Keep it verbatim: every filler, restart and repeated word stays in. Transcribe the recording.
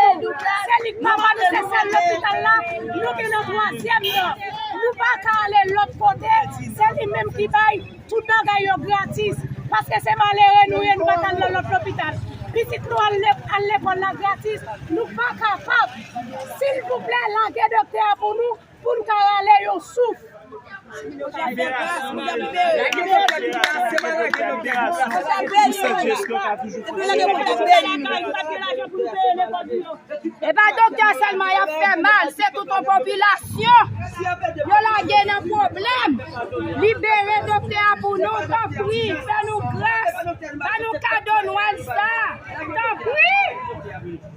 pou nou. Se li k papa nou, se sèl lopital la. Nou gen nan twazyèm nan. Nou pa ka ale lòt kote. Se li menm ki bay tout bagay yo gratis. Paske se malere nou ye, nou pa ka al nan lòt lopital. Pitit nou al le-, al lekòl la gratis. Nou pa kapab. Silvouplè, lage doktè a pou nou, pou n ka rale yon souf. E pa doktè a sèlman y ap fè mal, se tout yon popilasyon yo lage nan pwoblèm. Libere doktè a pou nou, tanpri, fè nou gras, ba nou kado Nwèl sa, tanpri.